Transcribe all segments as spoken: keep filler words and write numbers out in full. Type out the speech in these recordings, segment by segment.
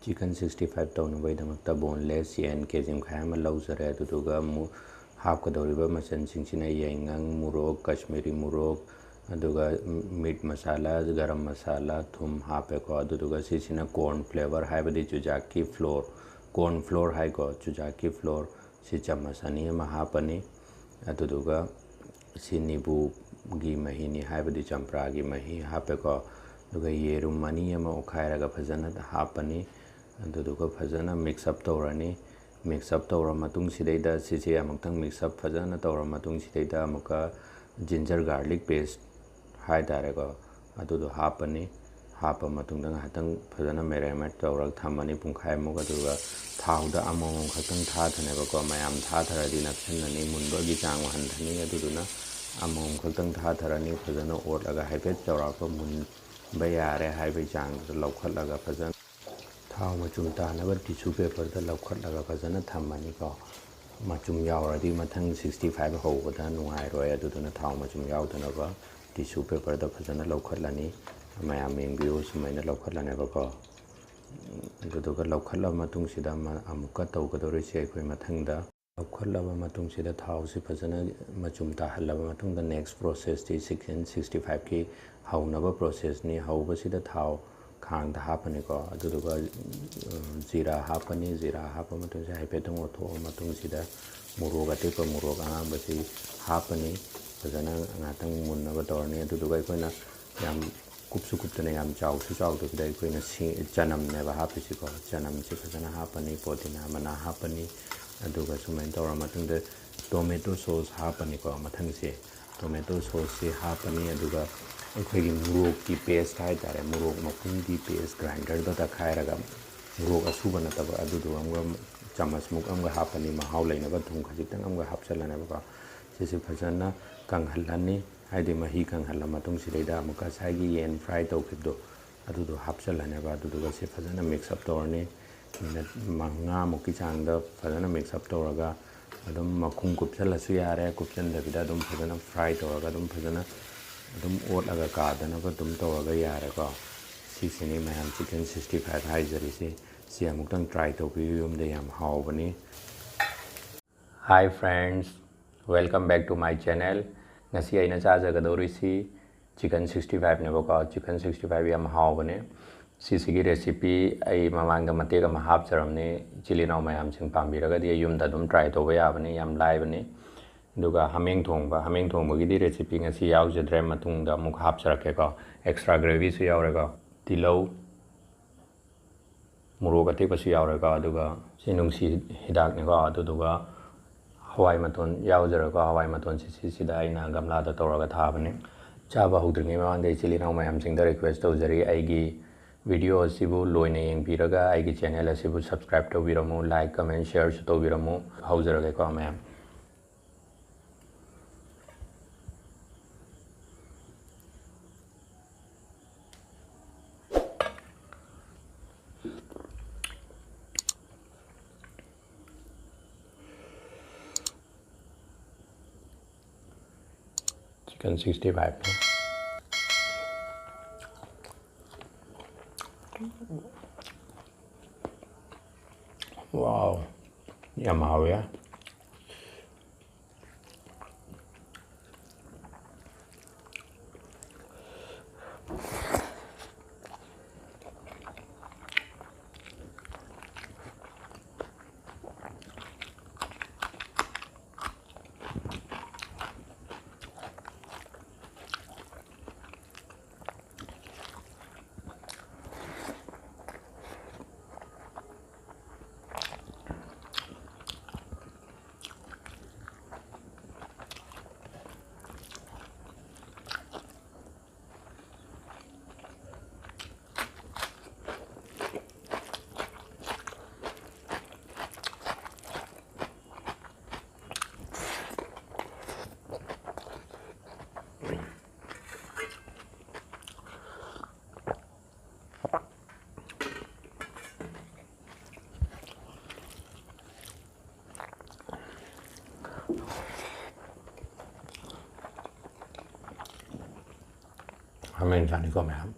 Chicken sixty five ꯇꯧꯅꯕꯒꯤꯗꯃꯛꯇ boneless ꯌꯦꯟ ꯀꯦ G ꯃꯈꯥꯏ ꯑꯃ ꯂꯧꯖꯔꯦ꯫ ꯑꯗꯨꯗꯨꯒ ꯑꯃꯨꯛ ꯍꯥꯞꯀꯗꯧꯔꯤꯕ ꯃꯆꯜꯁꯤꯡꯁꯤꯅ ꯌꯥꯏꯉꯪ, ꯃꯣꯔꯣꯛ, ꯀꯥꯁꯃꯤꯔꯤ ꯃꯣꯔꯣꯛ, ꯑꯗꯨꯒ meat masala, garam masala, ꯊꯨꯝ ꯍꯥꯞꯄꯦꯀꯣ꯫ ꯑꯗꯨꯗꯨꯒ ꯁꯤꯁꯤꯅ corn flour, ꯍꯥꯏꯕꯗꯤ ꯆꯨꯖꯥꯛꯀꯤ flour, corn flour ꯍꯥꯏꯀꯣ, ꯆꯨꯖꯥꯛꯀꯤ flour ꯁꯤ ꯆꯥꯃꯁ ꯑꯅꯤ ꯑꯃ ꯍꯥꯞꯄꯅꯤ꯫ ꯑꯗꯨꯗꯨꯒ ꯁꯤ ꯅꯤꯕꯨꯒꯤ ꯃꯍꯤꯅꯤ, ꯍꯥꯏꯕꯗꯤ ꯆꯝꯄ꯭ꯔꯥꯒꯤ ꯃꯍꯤ ꯍꯥꯞꯄꯦꯀꯣ꯫ ꯑꯗꯨꯒ ꯌꯦꯔꯨꯝ ꯑꯅꯤ ꯑꯃ ꯑꯣꯠꯈꯥꯏꯔꯒ ꯐꯖꯅ ꯍꯥꯞꯄꯅꯤ꯫ ꯑꯗꯨꯗꯨꯒ ꯐꯖꯅ mix up ꯇꯧꯔꯅꯤ꯫ Mix up ꯇꯧꯔ ꯃꯇꯨꯡꯁꯤꯗꯩꯗ ꯁꯤꯁꯦ ꯑꯃꯨꯛꯇꯪ mix up ꯐꯖꯅ ꯇꯧꯔ ꯃꯇꯨꯡꯁꯤꯗꯩꯗ ꯑꯃꯨꯛꯀ ginger garlic paste ꯍꯥꯏꯇꯥꯔꯦꯀꯣ, ꯑꯗꯨꯗꯣ ꯍꯥꯞꯄꯅꯤ꯫ ꯍꯥꯞꯄ ꯃꯇꯨꯡꯗ ꯉꯥꯏꯍꯥꯛꯇꯪ ꯐꯖꯅ marinate ꯇꯧꯔꯒ ꯊꯝꯃꯅꯤ ꯄꯨꯡꯈꯥꯏꯃꯨꯛ꯫ ꯑꯗꯨꯒ ꯊꯥꯎꯗ ꯑꯃꯃꯝ ꯈꯛꯇꯪ ꯊꯥꯊꯅꯦꯕꯀꯣ, ꯃꯌꯥꯝ ꯊꯥꯊꯔꯗꯤ ꯅꯞꯁꯤꯟꯅꯅꯤ, ꯃꯨꯟꯕꯒꯤ ꯆꯥꯡ ꯍꯟꯊꯅꯤ꯫ ꯑꯗꯨꯗꯨꯅ ꯑꯃꯃꯝ ꯈꯛꯇꯪ ꯊꯥꯊꯔꯅꯤ꯫ ꯐꯖꯅ ꯑꯣꯠꯂꯒ ꯍꯥꯏꯐꯦꯠ ꯆꯥꯎꯔꯥꯛꯄ ꯃꯨꯟꯕ ꯌꯥꯔꯦ ꯍꯥꯏꯕꯒꯤ ꯆꯥꯡꯗꯨꯗ ꯂꯧꯈꯠꯂꯒ ꯐꯖꯅ ꯊꯥꯎ ꯃꯆꯨꯝ ꯇꯥꯅꯕ tissue paperꯗ ꯂꯧꯈꯠꯂꯒ ꯐꯖꯅ ꯊꯝꯃꯅꯤꯀꯣ꯫ ꯃꯆꯨꯝ ꯌꯥꯎꯔꯗꯤ ꯃꯊꯪ sixty five ꯍꯧꯕꯗ ꯅꯨꯡꯉꯥꯏꯔꯣꯏ, ꯑꯗꯨꯗꯨꯅ ꯊꯥꯎ ꯃꯆꯨꯝ ꯌꯥꯎꯗꯅꯕ tissue paperꯗ ꯐꯖꯅ ꯂꯧꯈꯠꯂꯅꯤ꯫ ꯃꯌꯥꯝ ꯌꯦꯡꯕꯤꯌꯨ, ꯁꯨꯃꯥꯏꯅ ꯂꯧꯈꯠꯂꯅꯦꯕꯀꯣ꯫ ꯑꯗꯨꯗꯨꯒ ꯂꯧꯈꯠꯂꯕ ꯃꯇꯨꯡꯁꯤꯗ ꯑꯃ-, ꯑꯃꯨꯛꯀ ꯇꯧꯒꯗꯧꯔꯤꯁꯦ ꯑꯩꯈꯣꯏ ꯃꯊꯪꯗ ꯂꯧꯈꯠꯂꯕ ꯃꯇꯨꯡꯁꯤꯗ ꯊꯥꯎꯁꯤ ꯐꯖꯅ ꯃꯆꯨꯝ ꯇꯥꯍꯜꯂꯕ ꯃꯇꯨꯡꯗ next processꯇꯤ chicken sixty fiveꯀꯤ ꯍꯧꯅꯕ processꯅꯤ꯫ ꯍꯧꯕꯁꯤꯗ ꯊꯥꯎ ꯈꯥꯡꯗ ꯍꯥꯞꯄꯅꯤꯀꯣ꯫ ꯑꯗꯨꯗꯨꯒ, ꯎꯝ, ꯖꯤꯔꯥ ꯍꯥꯞꯄꯅꯤ꯫ ꯖꯤꯔꯥ ꯍꯥꯞꯄ ꯃꯇꯨꯡꯁꯤꯗ ꯍꯥꯏꯐꯦꯠꯇꯪ ꯑꯣꯠꯊꯣꯛꯑ ꯃꯇꯨꯡꯁꯤꯗ ꯃꯣꯔꯣꯛ ꯑꯇꯦꯛꯄ, ꯃꯣꯔꯣꯛ ꯑꯉꯥꯡꯕꯁꯤ ꯍꯥꯞꯄꯅꯤ꯫ ꯐꯖꯅ ꯉꯥꯛꯇꯪ ꯃꯨꯟꯅꯕ ꯇꯧꯔꯅꯤ꯫ ꯑꯗꯨꯗꯨꯒ ꯑꯩꯈꯣꯏꯅ ꯌꯥꯝ ꯀꯨꯞꯁꯨ ꯀꯨꯞꯇꯅ, ꯌꯥꯝ ꯆꯥꯎꯁꯨ ꯆꯥꯎꯗꯕꯤꯗ ꯑꯩꯈꯣꯏꯅ ꯁꯤ-, ꯆꯅꯝꯅꯦꯕ ꯍꯥꯞꯄꯤꯁꯤꯀꯣ꯫ ꯆꯅꯝꯁꯤ ꯐꯖꯅ ꯍꯥꯞꯄꯅꯤ, ꯄꯣꯗꯤꯅꯥ ꯃꯅꯥ ꯍꯥꯞꯄꯅꯤ꯫ ꯑꯗꯨꯒ ꯁꯨꯃꯥꯏꯅ ꯇꯧꯔ ꯃꯇꯨꯡꯗ tomato sauce ꯍꯥꯞꯄꯅꯤꯀꯣ꯫ ꯃꯊꯪꯁꯦ tomato sauceꯁꯤ ꯍꯥꯞꯄꯅꯤ꯫ ꯑꯗꯨꯒ ꯑꯩꯈꯣꯏꯒꯤ ꯃꯣꯔꯣꯛꯀꯤ paste ꯍꯥꯏꯇꯥꯔꯦ, ꯃꯣꯔꯣꯛ ꯃꯄꯨꯝꯒꯤ paste grinderꯗ ꯇꯛꯈꯥꯏꯔꯒ, ꯃꯣꯔꯣꯛ ꯑꯁꯨꯕ ꯅꯠꯇꯕ, ꯑꯗꯨꯗꯣ ꯑꯃꯒ ꯆꯥꯃꯁꯃꯨꯛ ꯑꯃꯒ ꯍꯥꯞꯄꯅꯤ꯫ ꯃꯍꯥꯎ ꯂꯩꯅꯕ ꯊꯨꯝ ꯈꯖꯤꯛꯇꯪ ꯑꯃꯒ ꯍꯥꯞꯆꯜꯂꯅꯦꯕꯀꯣ꯫ ꯁꯤꯁꯦ ꯐꯖꯅ ꯀꯪꯍꯜꯂꯅꯤ꯫ ꯍꯥꯏꯗꯤ ꯃꯍꯤ ꯀꯪꯍꯜꯂ ꯃꯇꯨꯡꯁꯤꯗꯩꯗ ꯑꯃꯨꯛꯀ ꯉꯁꯥꯏꯒꯤ ꯌꯦꯟ fry ꯇꯧꯈꯤꯕꯗꯣ ꯑꯗꯨꯗꯣ ꯍꯥꯞꯆꯜꯂꯅꯦꯕ꯫ ꯑꯗꯨꯗꯨꯒ ꯁꯤ ꯐꯖꯅ mix up ꯇꯧꯔꯅꯤ꯫ ꯃꯤꯅꯠ ꯃꯉꯥꯃꯨꯛꯀꯤ ꯆꯥꯡꯗ ꯐꯖꯅ mix up ꯇꯧꯔꯒ ꯑꯗꯨꯝ ꯃꯈꯨꯝ ꯀꯨꯞꯁꯜꯂꯁꯨ ꯌꯥꯔꯦ, ꯀꯨꯞꯁꯟꯗꯕꯤꯗ ꯑꯗꯨꯝ ꯐꯖꯅ fry ꯇꯧꯔꯒ ꯑꯗꯨꯝ ꯐꯖꯅ ꯑꯗꯨꯝ ꯑꯣꯠꯂꯒ ꯀꯥꯗꯅꯕ ꯑꯗꯨꯝ ꯇꯧꯔꯒ ꯌꯥꯔꯦꯀꯣ꯫ ꯁꯤꯁꯤꯅꯤ ꯃꯌꯥꯝ chicken sixty five ꯍꯥꯏꯖꯔꯤꯁꯤ꯫ ꯁꯤ ꯑꯃꯨꯛꯇꯪ try ꯇꯧꯕꯤꯌꯨ, ꯌꯨꯝꯗ ꯌꯥꯝ ꯍꯥꯎꯕꯅꯤ꯫ Hi friends, welcome back to my channel. ꯉꯁꯤ ꯑꯩꯅ ꯆꯥꯖꯒꯗꯧꯔꯤꯁꯤ chicken sixty five ꯅꯦꯕꯀꯣ꯫ Chicken sixty five ꯌꯥꯝ ꯍꯥꯎꯕꯅꯦ꯫ ꯁꯤꯁꯤꯒꯤ recipe ꯑꯩ ꯃꯃꯥꯡꯗ ꯃꯇꯦꯛ ꯑꯃ ꯍꯥꯞꯆꯔꯝꯅꯤ꯫ ꯏꯆꯤꯜ ꯏꯅꯥꯎ ꯃꯌꯥꯝꯁꯤꯡ ꯄꯥꯝꯕꯤꯔꯒꯗꯤ ꯑꯩ ꯌꯨꯝꯗ ꯑꯗꯨꯝ try ꯇꯧꯕ ꯌꯥꯕꯅꯤ, ꯌꯥꯝ ꯂꯥꯏꯕꯅꯤ꯫ ꯑꯗꯨꯒ ꯍꯥꯃꯦꯡ ꯊꯣꯡꯕ, ꯍꯥꯃꯦꯡ ꯊꯣꯡꯕꯒꯤꯗꯤ recipe ꯉꯁꯤ ꯌꯥꯎꯖꯗ꯭ꯔꯦ, ꯃꯇꯨꯡꯗ ꯑꯃꯨꯛ ꯍꯥꯞꯆꯔꯛꯀꯦꯀꯣ꯫ Extra gravyꯁꯨ ꯌꯥꯎꯔꯦꯀꯣ꯫ ꯇꯤꯜꯍꯧ, ꯃꯣꯔꯣꯛ ꯑꯇꯦꯛꯄꯁꯨ ꯌꯥꯎꯔꯦꯀꯣ꯫ ꯑꯗꯨꯒ ꯁꯤ ꯅꯨꯡꯁꯤ ꯍꯤꯗꯥꯛꯅꯤꯀꯣ꯫ ꯑꯗꯨꯗꯨꯒ ꯍꯋꯥꯏ ꯃꯇꯣꯟ ꯌꯥꯎꯖꯔꯦꯀꯣ꯫ ꯍꯋꯥꯏ ꯃꯇꯣꯟꯁꯤ ꯁꯤꯁꯤꯗ ꯑꯩꯅ ꯒꯝꯂꯥꯗ ꯇꯧꯔꯒ ꯊꯥꯕꯅꯤ꯫ ꯆꯥꯕ ꯍꯧꯗ꯭ꯔꯤꯉꯩ ꯃꯃꯥꯡꯗ ꯏꯆꯤꯜ ꯏꯅꯥꯎ ꯃꯌꯥꯝꯁꯤꯡꯗ request ꯇꯧꯖꯔꯤ, ꯑꯩꯒꯤ video ꯑꯁꯤꯕꯨ ꯂꯣꯏꯅ ꯌꯦꯡꯕꯤꯔꯒ ꯑꯩꯒꯤ channel ꯑꯁꯤꯕꯨ subscribe ꯇꯧꯕꯤꯔꯝꯃꯨ, like, comment, shareꯁꯨ ꯇꯧꯕꯤꯔꯝꯃꯨ꯫ ꯍꯧꯖꯔꯒꯦꯀꯣ ꯃꯌꯥꯝ꯫ Chicken sixty five ꯅꯤ꯫ Wow, ꯌꯥꯝ ꯍꯥꯎꯋꯦ꯫ ꯍꯥꯃꯦꯡ ꯆꯥꯅꯤꯀꯣ ꯃꯌꯥꯝ꯫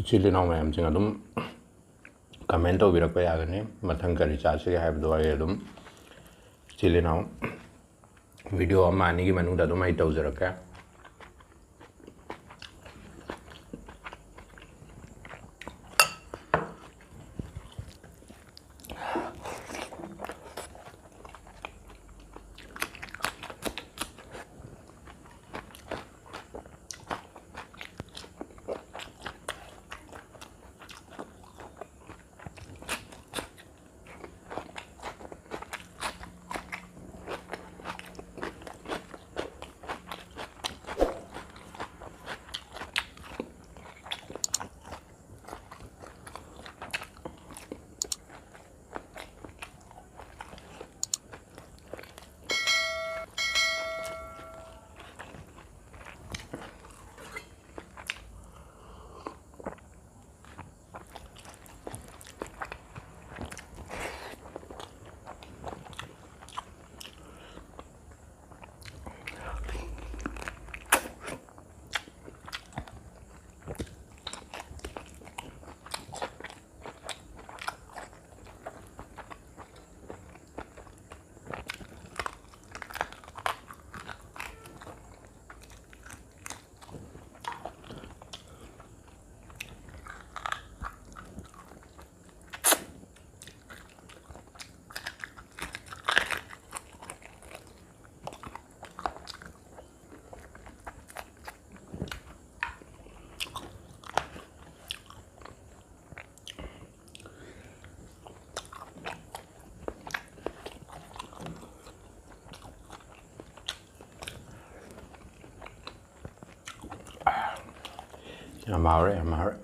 ꯏꯆꯤꯜ ꯏꯅꯥꯎ ꯃꯌꯥꯝꯁꯤꯡ ꯑꯗꯨꯝ comment ꯇꯧꯕꯤꯔꯛꯄ ꯌꯥꯒꯅꯤ꯫ ꯃꯊꯪ ꯀꯔꯤ ꯆꯥꯁꯤꯒꯦ ꯍꯥꯏꯕꯗꯣ ꯑꯩ ꯑꯗꯨꯝ ꯏꯆꯤꯜ ꯏꯅꯥꯎ video ꯑꯃ ꯑꯅꯤꯒꯤ ꯃꯅꯨꯡꯗ ꯑꯗꯨꯝ ꯑꯩ ꯇꯧꯖꯔꯛꯀꯦ꯫ ꯌꯥꯝ ꯍꯥꯎꯔꯦ, ꯌꯥꯝ ꯍꯥꯎꯔꯦ꯫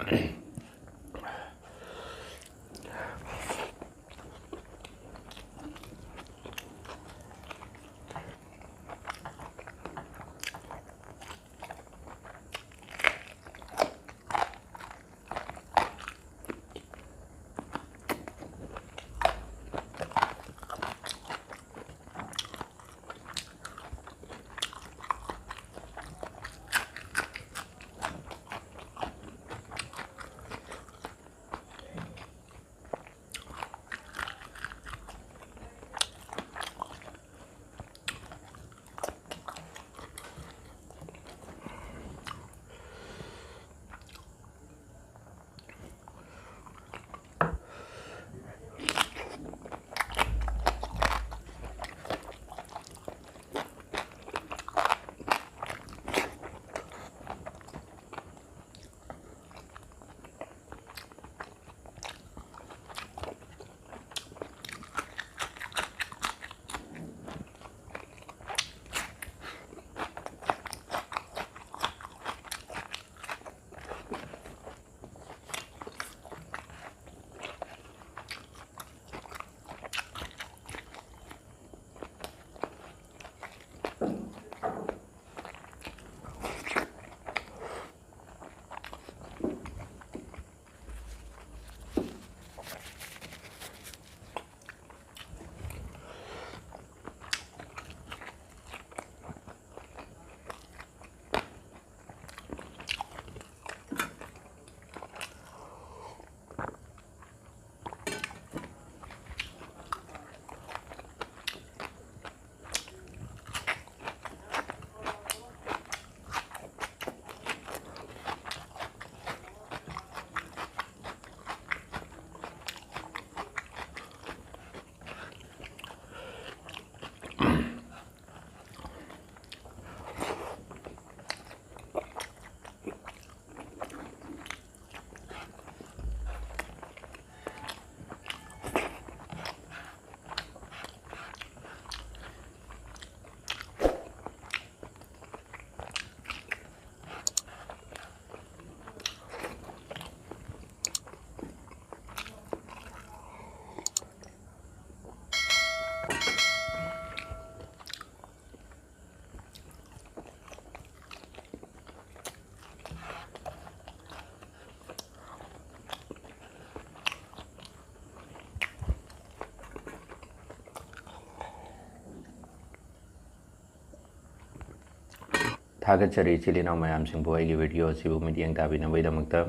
ꯊꯥꯒꯠꯆꯔꯤ ꯏꯆꯤꯜ ꯏꯅꯥꯎ ꯃꯌꯥꯝꯁꯤꯡꯕꯨ ꯑꯩꯒꯤ video ꯑꯁꯤꯕꯨ ꯃꯤꯠꯌꯦꯡ ꯇꯥꯕꯤꯅꯕꯒꯤꯗꯃꯛꯇ꯫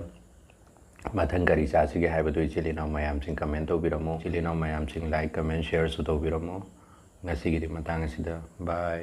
ꯃꯊꯪ ꯀꯔꯤ ꯆꯥꯁꯤꯒꯦ ꯍꯥꯏꯕꯗꯨ ꯏꯆꯤꯜ ꯏꯅꯥꯎ ꯃꯌꯥꯝꯁꯤꯡ comment ꯇꯧꯕꯤꯔꯝꯃꯨ꯫ ꯏꯆꯤꯜ ꯏꯅꯥꯎ ꯃꯌꯥꯝꯁꯤꯡ like, comment, shareꯁꯨ ꯇꯧꯕꯤꯔꯝꯃꯨ꯫ ꯉꯁꯤꯒꯤꯗꯤ ꯃꯇꯥꯡ ꯑꯁꯤꯗ bye꯫